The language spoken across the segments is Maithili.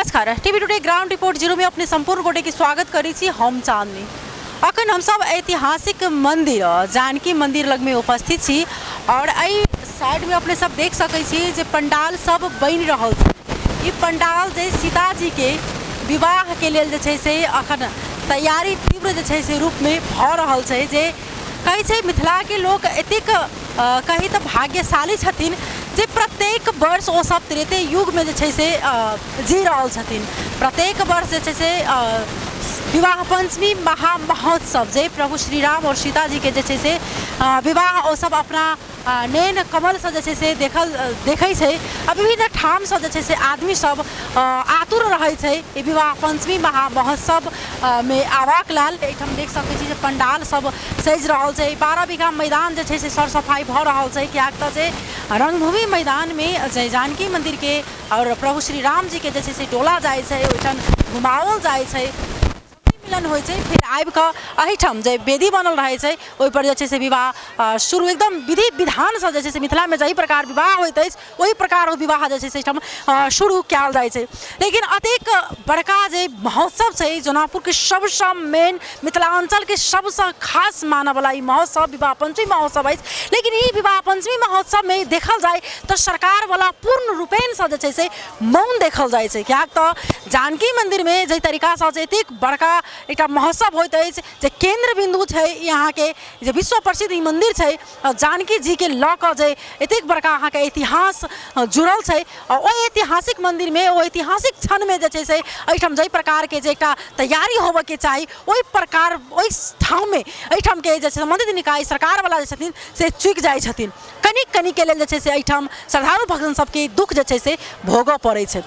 नमस्कार, टीवी टुडे ग्राउंड रिपोर्ट 0 में अपने संपूर्ण गोटे के स्वागत करै छी। हम चांदनी। अखन हम सब ऐतिहासिक मंदिर जानकी मंदिर लग में उपस्थित छी और एहि साइड में अपने सब देख सकै छी जे पंडाल सब बनि रहल छै। ई पंडाल जे सीताजी के विवाह के लेल जे छै से अखन तैयारी तीव्र जे छै से रूप में भऽ रहल छै। जे कहै छै मिथिला के लोक एतेक कही तऽ भाग्यशाली छथिन जे प्रत्येक वर्ष ओ सब त्रेते युगमे जे छै से जी रहल छथिन। प्रत्येक वर्ष जे छै से विवाह पञ्चमी महामहोत्सव जे प्रभु श्री राम आओर सीताजीके जे छै से विवाह ओ सब अपना नयन कमलसँ जे छै से देखल देखै छै आ विभिन्न ठामसँ जे छै से आदमी सब आतुर रहै छै ई विवाह पञ्चमी महामहोत्सव मे आबऽके लेल। एहिठाम देख सकै छी जे पण्डाल सब सजि रहल छै। 12 बीघा मैदान जे छै से सर सफाइ भऽ रहल छै, किएक तऽ जे रङ्गभूमि मैदानमे जे जानकी मन्दिरके आओर प्रभु श्री रामजीके जे छै से डोला जाइ छै, ओहिठाम घुमाओल जाइ छै, मिलन होइ छै, फेर आबिकऽ एहिठाम जे वेदी बनल रहै छै ओहिपर जे छै से विवाह शुरू एकदम विधि विधानसँ जे छै से मिथिलामे जाहि प्रकार विवाह होइत अछि ओहि प्रकार ओ विवाह जे छै से एहिठाम शुरू कयल जाइ छै। लेकिन एतेक बड़का जे महोत्सव छै जनकपुरके सबसँ मेन मिथिलाञ्चलके सबसँ खास मानऽवला ई महोत्सव विवाह पञ्चमी महोत्सव अछि। लेकिन ई विवाह पञ्चमी महोत्सवमे देखल जाइ तऽ सरकारवला पूर्ण रूपेणसँ जे छै से मौन देखल जाइ छै, किएक तऽ जानकी मन्दिरमे जाहि तरीकासँ जे एतेक बड़का एकटा महोत्सव होइत अछि जे केन्द्र बिन्दु छै ई अहाँके जे विश्व प्रसिद्ध ई मन्दिर छै जानकी जीके लऽ कऽ जे एतेक बड़का अहाँके इतिहास जुड़ल छै, ओहि ऐतिहासिक मन्दिरमे ओहि ऐतिहासिक क्षणमे जे छै से एहिठाम जाहि प्रकारके जे एकटा तैयारी होबऽके चाही ओहि प्रकार ओहि ठाममे एहिठामके जे सम्बन्धित निकाय सरकारवला जे छथिन से चुकि जाइ छथिन। कनिक कनिकके लेल जे छै से एहिठाम श्रद्धालु भक्त सबके दुःख जे छै से भोगऽ पड़ै छै।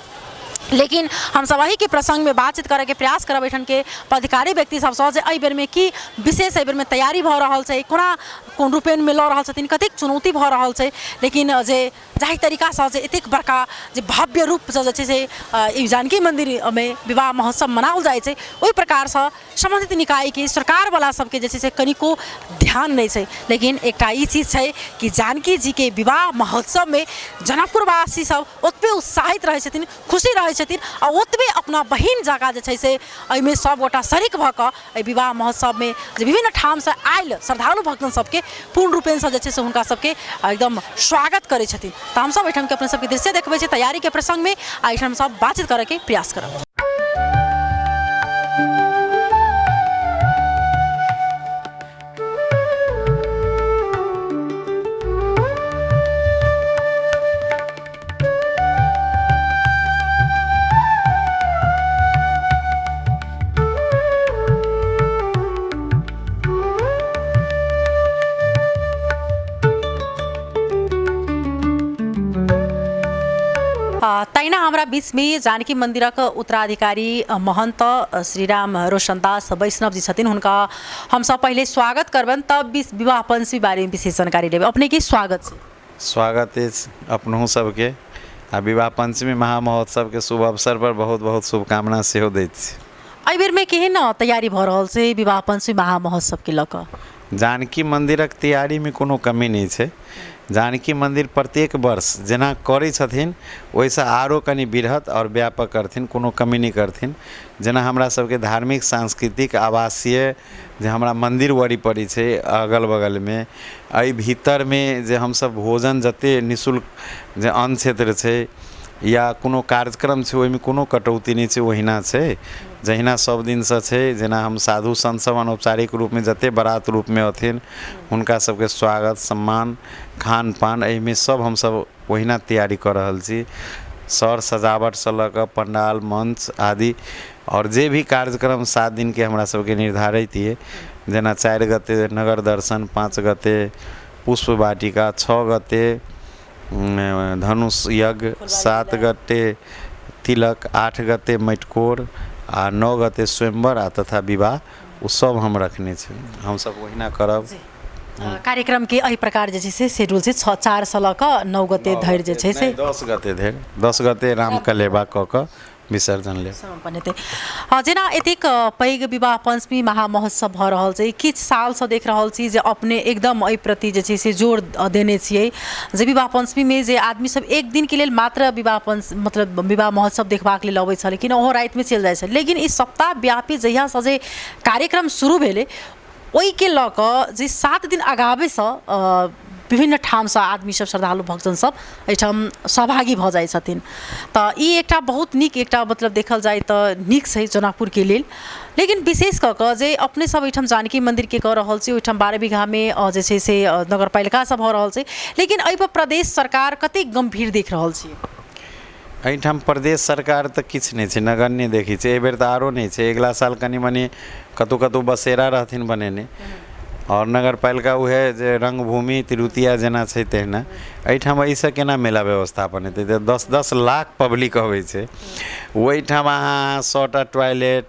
लेकिन हमसब एहिके प्रसङ्गमे बातचीत करैके प्रयास करब एहिठामके पदाधिकारी व्यक्ति सबसँ जे एहि बेरमे की विशेष एहि बेरमे तैयारी भऽ रहल छै, कोना कोन रूपेणमे लऽ रहल छथिन, कतेक चुनौती भऽ रहल छै। लेकिन जे जाहि तरीकासँ जे एतेक बड़का जे भव्य रूपसँ जे छै से ई जानकी मन्दिरमे विवाह महोत्सव मनाओल जाइ छै ओहि प्रकारसँ सम्बन्धित निकायके सरकारवला सबके जे छै से कनिको ध्यान नहि छै। लेकिन एकटा ई चीज छै कि जानकी जीके विवाह महोत्सवमे जनकपुरवासी सब ओतबे उत्साहित रहै छथिन, खुशी रहै छथिन आ ओतबे अपना बहिन जकाँ जे छै से एहिमे सबगोटा शरीक भऽ कऽ एहि विवाह महोत्सवमे जे विभिन्न ठामसँ आयल श्रद्धालु भक्तजन सबके पूर्ण रूपेणसँ जे छै से हुनका सबके एकदम स्वागत करै छथिन। तऽ हमसब एहिठामके अपने सबके दृश्य देखबै छी तैयारीके प्रसङ्गमे आ एहिठाम सब बातचीत करैके प्रयास करब। तहिना हमरा बीचमे जानकी मन्दिरक उत्तराधिकारी महन्त श्रीराम रोशन दास वैष्णव जी छथिन, हुनका हमसब पहिले स्वागत करबनि तब विवाह पञ्चमी बारेमे विशेष जानकारी लेबै। अपनेके स्वागत छै। स्वागत अछि अपनहु सबके आ विवाह पञ्चमी महामहोत्सवके शुभ अवसर पर बहुत बहुत शुभकामना सेहो दैत छी। एहि बेरमे केहन तैयारी भऽ रहल छै विवाह पञ्चमी महामहोत्सवके लऽ कऽ? जानकी मन्दिरक तैयारीमे कोनो कमी नहि छै। जानकी मन्दिर प्रत्येक वर्ष जेना करै छथिन ओहिसँ आरो कनि वृहत आओर व्यापक करथिन, कोनो कमी नहि करथिन। जेना हमरा सबके धार्मिक सांस्कृतिक आवासीय जे हमरा मन्दिर वरी पड़ै छै अगल बगलमे, एहि भीतरमे जे हमसब भोजन जते निःशुल्क जे अन्न क्षेत्र छै या कोनो कार्यक्रम छै ओहिमे कोनो कटौती नहि छै, ओहिना छै जहिना सब दिनसँ छै। जेना हम साधु सन्त सब अनौपचारिक रूपमे जते बारात रूपमे अथिन हुनका सबके स्वागत सम्मान खान पान एहिमे सब हमसब ओहिना तैयारी कऽ रहल छी। सर सजावटसँ लऽ कऽ पण्डाल मञ्च आदि आओर जे भी कार्यक्रम 7 दिनके हमरा सबके निर्धारित अइ, जेना 4 गते नगर दर्शन, 5 गते पुष्प वाटिका, 6 गते धनुष यज्ञ, 7 गते तिलक, 8 गते मटिकोर आ 9 गते स्वयंवर आ तथा विवाह, ओ सब हम रखने छी, हमसब ओहिना करब। कार्यक्रम के एहि प्रकार जे छै से शेड्यूल छै, 4 सँ लऽ कऽ 9 गते धरि जे छै से 10 गते धरि, 10 गते राम कलेबा कऽ कऽ विसर्जन लेब। समापन हेतै। जेना एतेक पैघ विवाह पञ्चमी महामहोत्सव भऽ रहल छै, किछु सालसँ देख रहल छी जे अपने एकदम एहि प्रति जे छै से जोर देने छियै जे विवाह पञ्चमीमे जे आदमी सब एक दिनके लेल मात्र विवाह पञ्च मतलब विवाह महोत्सव देखबाक लेल अबै छलै, लेकिन ओहो रातिमे चलि जाइ छलै। लेकिन ई सप्ताह व्यापी जहियासँ जे कार्यक्रम शुरू भेलै, ओहिके लऽ कऽ जे 7 दिन अगावेसँ विभिन्न ठामसँ आदमी सब, श्रद्धालु भक्तजन सब एहिठाम सहभागी भऽ जाइ छथिन। तऽ ई एकटा बहुत नीक एकटा मतलब देखल जाय तऽ नीक छै जनकपुरके लेल। लेकिन विशेष कऽ कऽ जे अपने सब एहिठाम जानकी मन्दिरके कऽ रहल छी, ओहिठाम 12 बीघामे जे छै से नगरपालिकासँ भऽ रहल छै, लेकिन एहिपर प्रदेश सरकार कतेक गम्भीर देख रहल छी? एहिठाम प्रदेश सरकार तऽ किछु नहि छै, नगण्य देखै छै। एहिबेर तऽ आरो नहि छै। अगिला साल कनि मनि कतहु कतहु बसेरा रहथिन बनेने, आओर नगरपालिका उएह जे रङ्गभूमि तिरुतिया जेना छै तहिना। एहिठाम एहिसँ केना मेला व्यवस्थापन हेतै? तऽ 10-10 लाख पब्लिक अबै छै ओहिठाम। अहाँ 100टा टॉयलेट,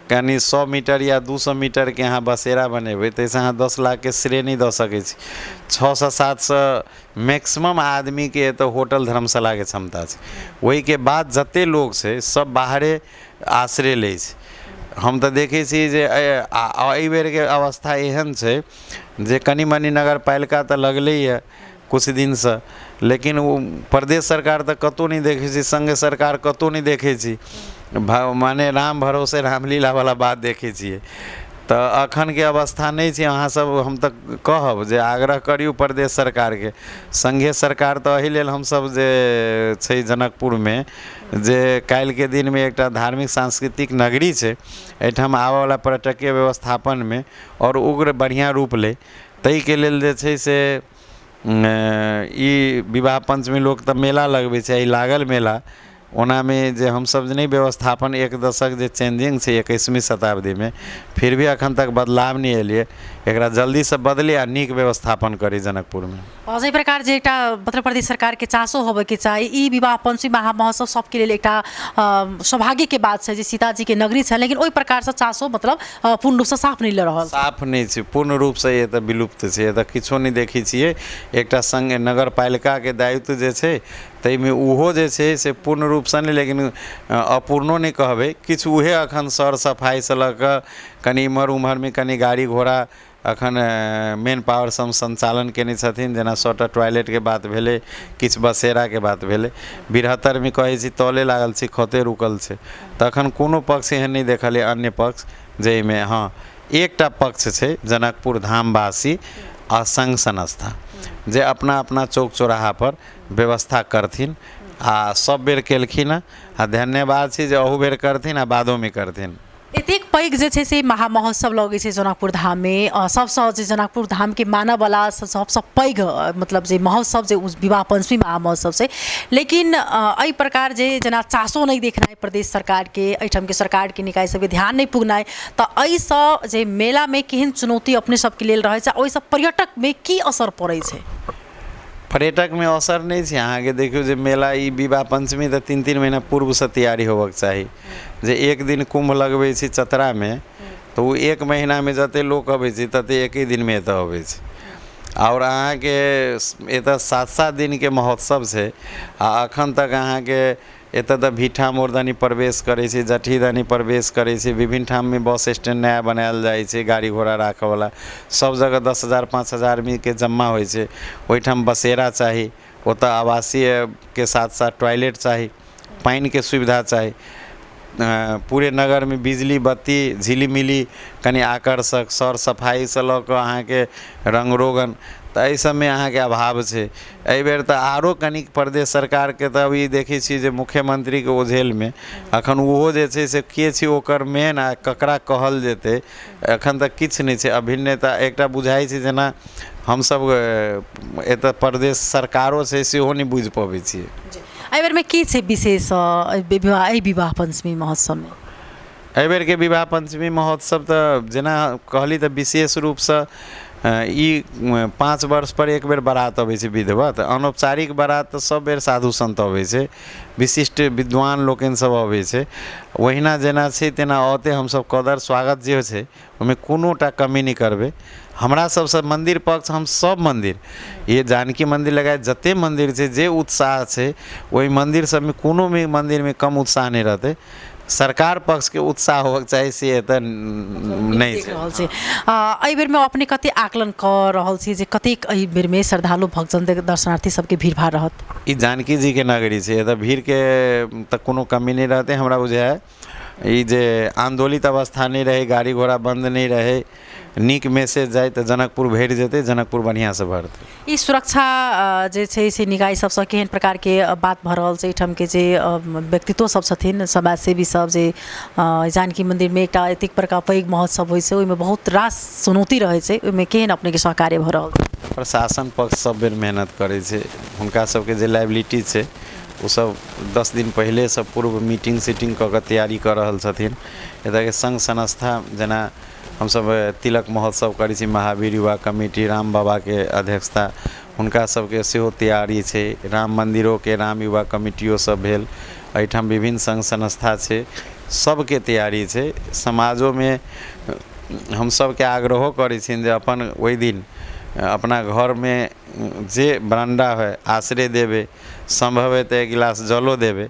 कनि 100 मीटर या 200 मीटरके अहाँ बसेरा बनेबै, ताहिसँ अहाँ 10 लाखके श्रेय नहि दऽ सकै छी। 600 700 मैक्सिमम आदमीके एतऽ होटल धर्मशालाके क्षमता छै। ओहिके बाद जतेक लोक छै सब बाहरे आश्रय लै छै। हम तऽ देखै छी जे एहिबेरके अवस्था एहन छै जे कनि मनि नगरपालिका तऽ लगलैए किछु दिनसँ, लेकिन ओ प्रदेश सरकार तऽ कतहु नहि देखै छी, सङ्घ सरकार कतहु नहि देखै छी। माने राम भरोसे रामलीलावला बात देखै छियै। तऽ अखनके अवस्था नहि छै। अहाँसब, हम तऽ कहब जे आग्रह करियौ प्रदेश सरकारके, सङ्घीय सरकार तऽ एहि लेल हमसब जे छै जनकपुरमे जे काल्हिके दिनमे एकटा धार्मिक सांस्कृतिक नगरी छै, एहिठाम आबऽवला पर्यटकीय व्यवस्थापनमे आओर उग्र बढ़िआँ रूप लै, ताहिके लेल जे छै से ई विवाह पञ्चमी लोक तऽ मेला लगबै छै। ई लागल मेला ओनामे जे हमसब जे नहि व्यवस्थापन, एक दशक जे चेंजिंग छै 21वीं शताब्दीमे, फिर भी अखन तक बदलाव नहि एलियै। एकरा जल्दीसँ बदली आ नीक व्यवस्थापन करी जनकपुरमे। आओर एहि प्रकार जे एकटा मतलब प्रदेश सरकारके चासो होबऽके चाही। ई विवाह पञ्चमी महामहोत्सव सबके लेल एकटा सौभाग्यके बात छै जे सीताजीके नगरी छै, लेकिन ओहि प्रकारसँ चासो मतलब पूर्ण रूपसँ साफ नहि लऽ रहल। साफ नहि छै पूर्ण रूपसँ। एतऽ विलुप्त छै, एतऽ किछो नहि देखै छियै। एकटा सङ्ग नगरपालिकाके दायित्व जे छै, ताहिमे ओहो जे छै से पूर्ण रूपसँ नहि, लेकिन अपूर्णो नहि कहबै। किछु उहे अखन सर सफाइसँ लऽ कऽ कनि इम्हर उम्हरमे कनि गाड़ी घोड़ा अखन मेन पावर सब सञ्चालन कयने छथिन। जेना 100टा टॉयलेटके बात भेलै, किछु बसेराके बात भेलै। बृहत्तरमे कहै छी तले लागल छै, खते रुकल छै। तखन कोनो पक्ष एहन नहि देखल अन्य पक्ष जाहिमे। हँ, एकटा पक्ष छै जनकपुर धामवासी आ सङ्घ संस्था, जे अपना अपना चौक चौराहापर व्यवस्था करथिन आ सब बेर केलखिन हँ, आ धन्यवाद छै जे अहू बेर करथिन आ बादोमे करथिन। एतेक पैघ जे छै से महामहोत्सव लगै छै जनकपुर धाममे, सबसँ जे जनकपुर धामके मानऽवला सबसँ पैघ मतलब जे महोत्सव जे विवाह पञ्चमी महामहोत्सव छै, लेकिन एहि प्रकार जे जेना चासो नहि देखनाइ प्रदेश सरकारके, एहिठामके सरकारके निकाय सबके ध्यान नहि पुगनाइ, तऽ एहिसँ जे मेलामे केहन चुनौती अपने सबके लेल रहै छै, ओहिसँ पर्यटकमे की असर पड़ै छै? पर्यटकमे असर नहि छै। अहाँके देखियौ जे मेला ई विवाह पञ्चमी तऽ 3-3 महीना पूर्वसँ तैयारी होबऽके चाही। जे एक दिन कुम्भ लगबै छै चतरामे, तऽ ओ एक महीनामे जतेक लोक अबै छै ततेक एके दिनमे एतऽ अबै छै। आओर अहाँके एतऽ 7-7 दिनके महोत्सव छै, आ अखन तक अहाँके एतऽ तऽ भीठा मोड़दनी प्रवेश करै छै, जठी दनी प्रवेश करै छै, विभिन्न ठाममे बस स्टैंड नया बनायल जाइ छै, गाड़ी घोड़ा राखऽवला सब जगह 10,000 5,000 आदमीके जमा होइ छै। ओहिठाम बसेरा चाही, ओतऽ आवासीयके साथ साथ टॉयलेट चाही, पानिके सुविधा चाही, पूरे नगरमे बिजली बत्ती झिलीमिली कनि आकर्षक, सर सफाइसँ लऽ कऽ अहाँके रङ्ग रोगन, तऽ एहि सबमे अहाँके अभाव छै। एहिबेर तऽ आरो कनिक प्रदेश सरकारके तऽ अभी देखै छी जे मुख्यमंत्रीके ओझेलमे अखन ओहो जे छै से के छै ओकर मेन आ ककरा कहल जेतै, एखन तक किछु नहि छै अभिन्नता। एकटा बुझाइ छै जेना हमसब एतऽ प्रदेश सरकारो छै सेहो नहि बुझि पबै छियै। एहि बेरमे की छै विशेष एहि विवाह पञ्चमी महोत्सवमे? एहिबेरके विवाह पञ्चमी महोत्सव तऽ जेना कहली तऽ विशेष रूपसँ ई 5 वर्ष पर एक बेर बारात अबै छै विधिवत। अनौपचारिक बारात तऽ सब बेर साधु संत अबै छै, विशिष्ट विद्वान लोकनि सब अबै छै। ओहिना जेना छै तेना औते, हमसब कदर स्वागत जे छै ओहिमे कोनो टा कमी नहि करबै। हमरा सबसँ मन्दिर पक्ष, हम सब मन्दिर, ये जानकी मन्दिर लगाए जते मन्दिर छै, जे उत्साह छै ओहि मन्दिर सबमे कोनो भी मन्दिरमे कम उत्साह नहि रहतै। सरकार पक्षके उत्साह होबक चाही, से एतऽ नहि देख छै। रहल छी। एहि बेरमे अपने कते आकलन कऽ रहल छी जे कतेक एहि बेरमे श्रद्धालु भक्तजन दर्शनार्थी सबके भीड़ भाड़ रहत? ई जानकी जीके नगरी छै, एतऽ भीड़के तऽ कोनो कमी नहि रहतै। हमरा बुझाइ ई जे आन्दोलित अवस्था नहि रहै, गाड़ी घोड़ा बन्द नहि रहै, नीक मैसेज जाइ तऽ जनकपुर भरि जेतै, जनकपुर बढ़िआँसँ भरतै। ई सुरक्षा जे छै से निकाय सबसँ केहन प्रकारके बात भऽ रहल छै? एहिठामके जे व्यक्तित्व सब छथिन, समाजसेवी सब, जे जानकी मन्दिरमे एकटा एतेक बड़का पैघ महोत्सव होइ छै, ओहिमे बहुत रास चुनौती रहै छै, ओहिमे केहन अपनेके सहकार्य भऽ रहल छै? प्रशासन पक्ष सब बेर मेहनत करै छै। हुनका सबके जे लाइबिलिटी छै ओसब 10 दिन पहिलेसँ पूर्व मीटिंग सीटिंग कऽ कऽ तैयारी कऽ रहल छथिन। एतऽके संघ संस्था, जेना हमसब तिलक महोत्सव करै छी, महावीर युवा कमिटी राम बाबाके अध्यक्षता, हुनका सबके सेहो तैयारी छै। राम मन्दिरोके राम युवा कमिटियो सब भेल। एहिठाम विभिन्न संघ संस्था छै, सबके तैयारी छै। समाजोमे हम सबके आग्रहो करै छियनि जे अपन ओहि दिन अपना घरमे जे बरण्डा होइ आश्रय देबै, सम्भव हइ तऽ एक गिलास जलो देबै।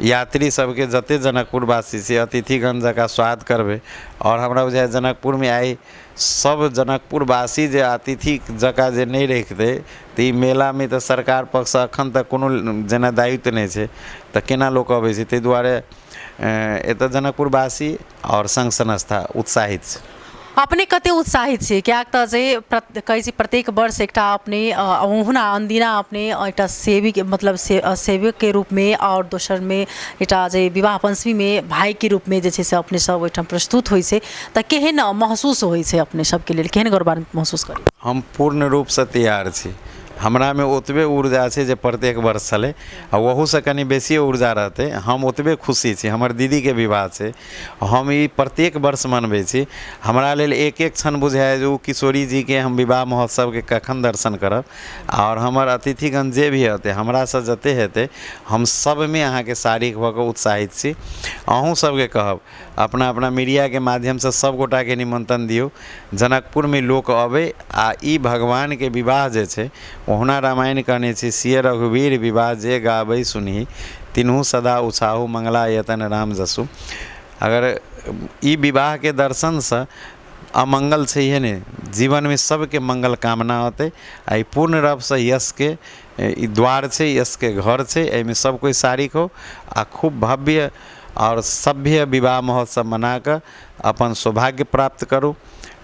यात्री सबके, जते जनकपुरवासी छै, अतिथिगण जकाँ स्वागत करबै। आओर हमरा बुझाइए जनकपुरमे आइ सब जनकपुरवासी जे अतिथि जकाँ जे नहि रखतै तऽ ई मेलामे तऽ सरकार पक्षसँ एखन तक कोनो जेना दायित्व नहि छै, तऽ केना लोक अबै छै? ताहि दुआरे एतऽ जनकपुरवासी आओर संघ संस्था उत्साहित छै। अपने कते उत्साहित छी? किएक तऽ जे कहै छी प्रत्येक वर्ष एकटा अपने ओहुना अनदिना अपने एकटा सेविक, मतलब सेवकके रूपमे आओर दोसरमे एकटा जे विवाह पञ्चमीमे भाइके रूपमे जे छै से अपने सब ओहिठाम प्रस्तुत होइ छै, तऽ केहन महसूस होइ छै अपने सबके लेल, केहन गौरवान्वित महसूस करै? हम पूर्ण रूपसँ तैयार छी। हमरामे ओतबे ऊर्जा छै जे प्रत्येक वर्ष छलै, आ ओहूसँ कनि बेसिए ऊर्जा रहतै। हम ओतबे खुशी छी। हमर दीदीके विवाह छै, हम ई प्रत्येक वर्ष मनबै छी। हमरा लेल एक एक क्षण बुझाइए जे ओ किशोरी जीके हम विवाह महोत्सवके कखन दर्शन करब। आओर हमर अतिथिगण जे भी हेतै, हमरासँ जते हेतै, हम सबमे अहाँके शारीरिक भऽ कऽ उत्साहित छी। अहूँ सबके कहब, अपना अपना मीडियाके माध्यमसँ सब गोटाके निमंत्रण दियौ, जनकपुरमे लोक अबै आ ई भगवानके विवाह जे छै, ओहुना रामायण कहने छै, सिय रघुवीर विवाह जे गाबै सुनही, तिन्हु सदा उछाहु मंगला यतन राम जसु। अगर ई विवाहके दर्शनसँ अमंगल छैहे नहि, जीवनमे सबके मंगल कामना होतै। आ ई पूर्ण रूपसँ यशके ई द्वार छै, यशके घर छै, एहिमे सब कोइ शारीक हो आ खूब भव्य आओर सभ्य विवाह महोत्सव मनाकऽ अपन सौभाग्य प्राप्त करू,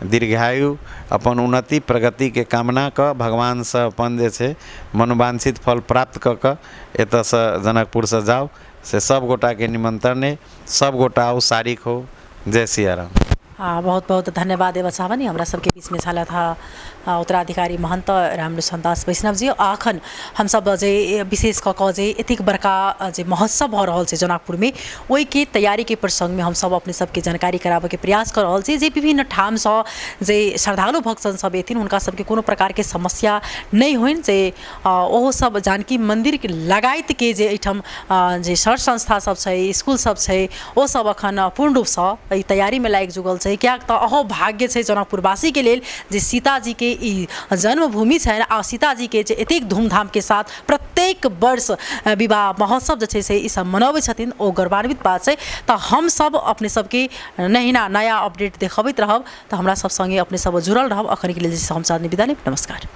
दीर्घायु, अपन उन्नति प्रगतिके कामना कऽ भगवानसँ अपन जे छै मनोवांछित फल प्राप्त कऽ कऽ एतऽसँ जनकपुरसँ जाउ। से सब गोटाके निमंत्रण अइ, सब गोटा आउ, शारीक हो। जय सियाराम। बहुत बहुत धन्यवाद देबऽ चाहबनि। हमरा सबके बीचमे छलथि हँ उत्तराधिकारी महन्त रामलोचन दास वैष्णव जी। अखन हमसब जे विशेष कऽ कऽ जे एतेक बड़का जे महोत्सव भऽ रहल छै जनकपुरमे, ओहिके तैयारीके प्रसङ्गमे हमसब अपने सबके जानकारी कराबऽके प्रयास कऽ रहल छी जे विभिन्न ठामसँ जे श्रद्धालु भक्तजन सब एथिन, हुनका सबके कोनो प्रकारके समस्या नहि होइन, जे ओहो सब जानकी मन्दिरके लगायतके जे एहिठाम जे सर संस्था सब छै, स्कूल सब छै, ओ सब अखन पूर्ण रूपसँ एहि तैयारीमे लागि चुकल छै। किएक तऽ अहो भाग्य छै जनकपुरवासीके लेल जे सीताजीके ई जन्मभूमि छनि आ सीताजीके जे एतेक धूमधामके साथ प्रत्येक वर्ष विवाह महोत्सव जे छै से ई सब मनबै छथिन, ओ गौरवान्वित बात छै। तऽ हमसब अपने सबके नहिना नया अपडेट देखबैत रहब, तऽ हमरा सब सङ्गे अपने सब जुड़ल रहब। अखनके लेल जे हम चाँदनी विदा लेब। नमस्कार।